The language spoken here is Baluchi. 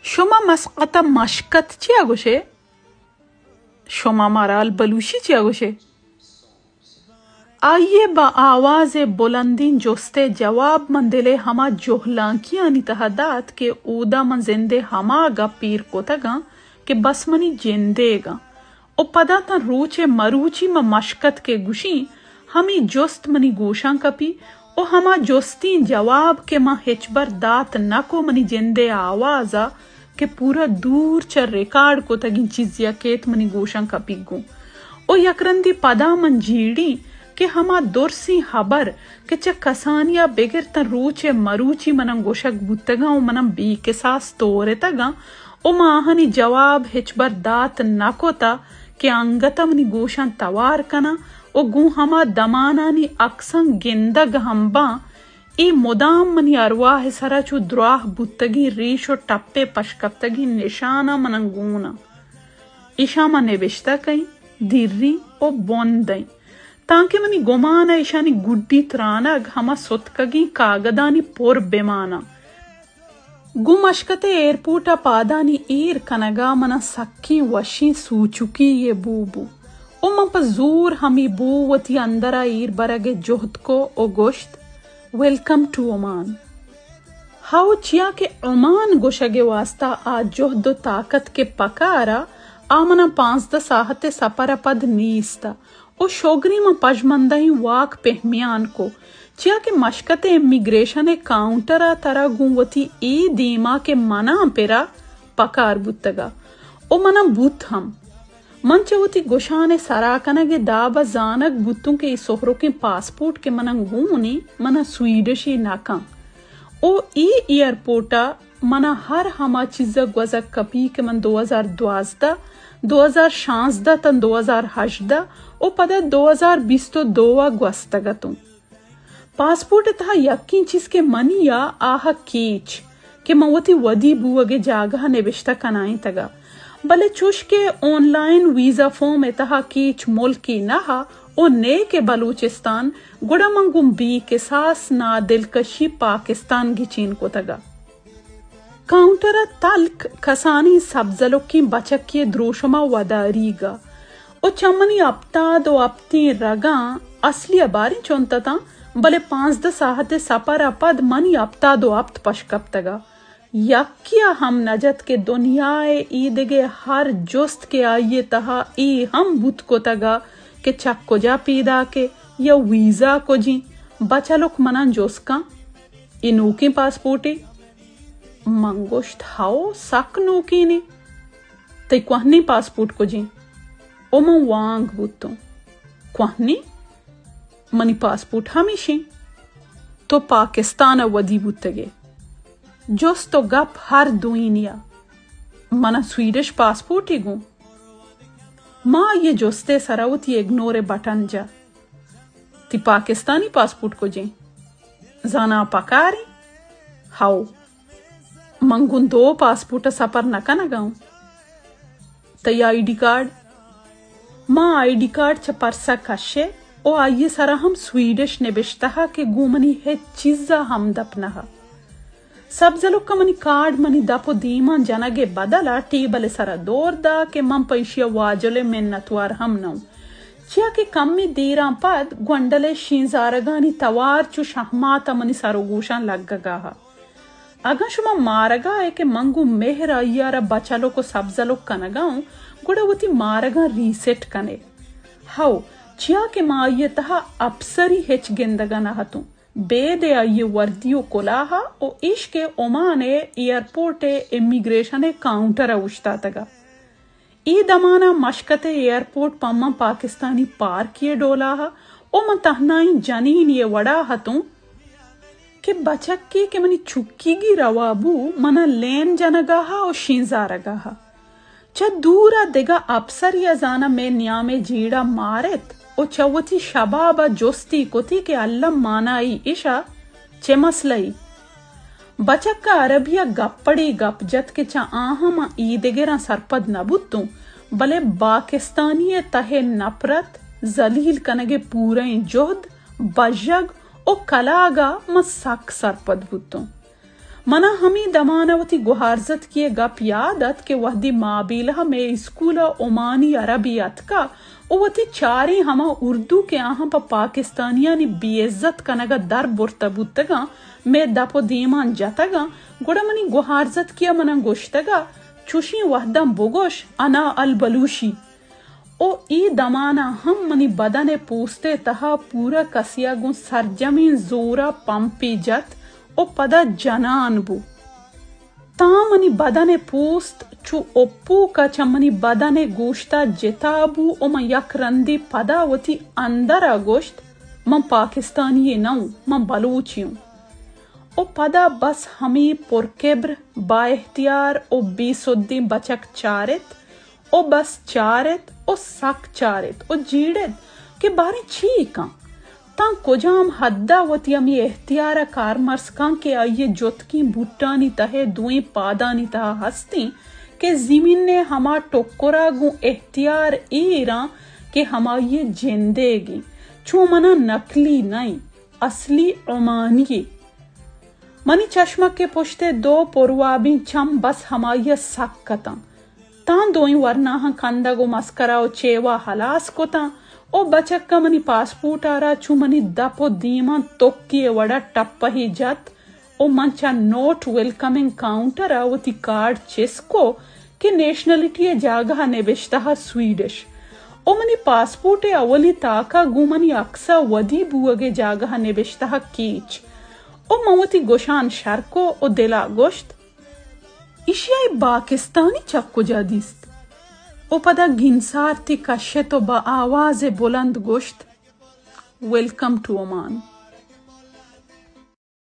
شما مسقط ءَ مشکت چیا گوشے؟ شما مارا البلوشی چیا گوشے؟ آئی ءِ با آواز ءِ بلندیں جست ءِ جواب من دل ءِ ہما جہلانکیانی تہا دات کہ اودا من زند ءِ ہما گپ ایر کتگاں کہ بس منی جندیگ آں۔ و پدا تاں روچ ءِ مروچی من مشکت کہ گوشیں، ہمے جست منی گوشاں کپی و ہما جستیں جواب کہ من ہچبر دات نہ کو منی جند ءِ آواز ءَ کہ پورا دور چہ ریکارڈ کتگیں چیزے ءَ کیت منی گوشاں کپی گوں۔ و یک رندے پدا من جیڑیں کہ ہما درسیں ہبر کہ چہ کسانی ءَ بگر تاں روچ ءِ مروچی مناں گوشگ بوتگاں و مناں بے کساس تورتگاں و من آہانی جواب ہچبر دات نہ کتہ کہ انگت ءَ منی گوشاں توار کناں و گوں ہما دمانانی اکساں گندگ ہم باں، اے مدام منی ارواہ ءِ سرا چو دراہ بوتگیں ریش و ٹپ ءِ پشکپتگیں نشاناں مناں گون آں۔ ایشاں ما نبشتہ کئیں، دیریں و بن دئیں، تانکہ منی گمان ءَ ایشانی گڈی ترانگ ہما ستکگیں کاگدانی پر بماناں۔ گوں مشکت ءِ ایئرپورٹ ءَ پادانی ایر کنگ ءَ منا سکیں وشیں سوچکی یے بو بو۔ و من پہ زور ہمے بو وتی اندر ءَ ایر برگ ءِ جہد کو و گوشت، "ویلکم ٹو عمان۔" ہو، چیا کہ عمان گوشگ ءِ واستا آ جہد و طاقت کہ پکار ءَ، آ منا پانزدہ ساہت ءِ سپر ءَ پد نیست ءَ۔ و شوگریں من پژمندہیں واک پہمیان کو، چیا کہ مشکت ءِ امیگریشن ءِ کاؤنٹر ءَ ترا گوں وتی اے دیما کہ مناں پرا پکار بوتگ ءَ و مناں بوت ہم۔ من چہ وتی گشان ءِ سرا کنگ ءِ داب ءَ زانگ بوتوں کہ اے سہرکیں پاسپورٹ کہ مناں گون ایں، مناں سویڈشی نہ کن۔ و اے ایئرپورٹ ءَ منا ہر ہما چیز ءَ گوزگ کپی کہ من دو ہزار دوازدہ، دو ہزار شانزدہ تاں دو ہزار ہژدہ و پدا دو ہزار بیست و دو ءَ گوستگ اتوں۔ پاسپورٹ ءِ تہا یکیں چیز کہ منی ءَ آہ کیچ کہ من وتی ودی بوگ ءِ جاگہ ءَ نبشتہ کنائینتگ ءَ، بلے چوش کہ آن لائن ویزا فارم ءِ تہا کیچ ملکی نہ ءَ و نئے کہ بلوچستان، گڑا من گوں بے کساس نادلکشی پاکستان گچین کتگ ءَ۔ کاؤنٹر ءَ تلک کسانیں سبزلکیں بچکے ءِ دروشم ءَ وداریگ ءَ و چہ منی ہپتاد و ہپتیں رگاں، اصلی ءَ باریں چنت اتاں، بلے پانزدہ ساہت ءِ سپر ءَ پد منی ہپتاد و ہپت پشکپتگ ءَ۔ یکے ءَ ہم نہ جت کہ دنیا ءِ اے دگہ ہر جست کہ آئی ءِ تہا اے ہم بوت کتگ ءَ کہ چہ کجا پیداک ئے یا ویزا کجیں، بچلک مناں جست کن، اے نوکیں پاسپورٹے؟ من گوشت، ہئو، سک نوکینے۔ تئی کوہنیں پاسپورٹ کجیں؟ او من وانگ بوتوں۔ کوہنیں؟ منی پاسپورٹ ہمیشیں۔ تو پاکستان ءَ ودی بوتگ ئے۔ جست و گپ ہر دوئینی ءَ۔ من ءَ سویڈش پاسپورٹے گوں۔ ما آئی ءِ جست ءِ سرا وتی اگنور ءِ بٹن جت۔ تئی پاکستانی پاسپورٹ کجیں؟ زاناں پکاریں؟ ہئو۔ من گوں دو پاسپورٹ ءَ سپر نہ کنگ ءَ اوں۔ تئی آئی ڈی کارڈ؟ ما آئی ڈی کارڈ چہ پرس ءَ کش ءَ و آئی ءِ سرا ہم سویڈش نبشتہ ءَ کہ گوں منی ہچ چیز ءَ ہمدپ نہ ات۔ سبزلک ءَ منی کارڈ منی دپ و دیماں جنگ ءِ بدل ءَ ٹیبل ءِ سرا دور دات کہ من پہ ایشی ءَ واجل ءِ منتوار ہم نہ اوں، چیا کہ کمے دیراں پد گونڈل ءِ شینزارگانی توار چو شہمات ءَ منی سر و گوشاں لگگ ءَ ات۔ اگاں شما مارگ ءَ ئے کہ من گوں مہر آئی ءَ را بچلک و سبزلک کنگ ءَ اوں، گڑا وتی مارگاں ری سیٹ کن ئے۔ ہئو، چیا کہ ما آئی ءِ تہا اپسری ہچ گندگ ءَ نہ اتوں۔ بید ءَ آئی ءِ وردی و کلاہ ءَ و ایش کہ عمان ءِ ایئرپورٹ ءِ امیگریشن ءِ کاؤنٹر ءَ اوشتاتگ ءَ۔ اے دمان ءَ مشکت ءِ ایئرپورٹ پہ من پاکستانی پارکے ءِ ڈولا ات و من تہنائیں جنینے ءِ وڑا اتوں کہ بچکے کہ منی چکیگی روا بو، من ءَ لین جنگ ءَ ات و شینزارگ ءَ ات۔ چہ دور ءَ دگہ اپسرے ءَ زاناں مئے نیام ءِ جیڑہ مارت و چہ وتی شباب ءَ جستی کتی کہ الم مانائی اش ءَ چہ مسئلہ ای؟ بچک ءَ عربی ءَ گپڑے گپ جت کہ چہ آہاں من ایدگراں سرپد نہ بوتوں، بلے باکستانی ءِ تہ ءِ نپرت، زلیل کنگ ءِ پورئیں جہد، بژگ و کلاگ ءَ من سک سرپد بوتوں۔ منا ہمے دمان ء وتی گوہارزتکی ء گپ یاد ات کہ وہدے مابیلہ ء مئے اسکول ء عمانی عربے اتکا و وتی چاریں ہما اردو کہ آہاں پہ پاکستانیانی بے عزت کنگ ء در برتہ بوتگاں، مئے دپ و دیمان جتگاں، گڑا منی گوہارزتکی ء منا گوشتگا، چوشیں وہداں بگوش، انا البلوشی۔ و اے دمان ء ہم منی بدن ء پوست ء تہا پورا کسے ء گوں سرجمیں زور ء پمپے جت و پدا جنان بو۔ تاں منی بدن ء پوست چو اپوک ء چہ منی بدن ء گوشت ء جتا بو و من یک رندے پدا وتی اندر ء گوشت، من پاکستانی یے نہ اوں، من بلوچے اوں۔ و پدا بس ہمے پرکبر، با احتیار و بے سدیں بچک چارت و بس چارت و سک چارت و جیڑت کہ باریں چی کن؟ تاں کجام حد ء وتی ہمے احتیار ء کارمرز کن کہ آئی ء جتکیں بوٹانی تہ ء دوئیں پادانی تہا ہستیں کہ زمین ء ہما ٹکر ء گوں احتیار ایراں کہ ہمائی ء جندیگیں، چون منا نقلی نہ ایں، اصلی عمانی یے۔ منی چشمک ء پشت ء دو پروابیں چم بس ہمائی ء سک اتاں۔ تاں دوئیں ورناہاں کندگ و مسکرا و چیوا ہلاس کتاں و بچک ء منی پاسپورٹ ء را چو منی دپ و دیماں تکی ء وڑا ٹپہے جت و من چہ نوٹ ویلکمنگ کاؤنٹر ء وتی کارڈ چست کو کہ نیشنلٹی ء جاگہ ء نبشتہ سویڈش و منی پاسپورٹ ء اولی تاک ء گوں منی عکس ء ودی بوگ ء جاگہ ء نبشتہ کیچ و من وتی گشان شر کو و دل ء گوشت، ایشی ء باکستانی چہ کجا دیست؟ و پدا گینسارتی کشت و با آواز بلند گوشت، ویلکم ٹو عمان۔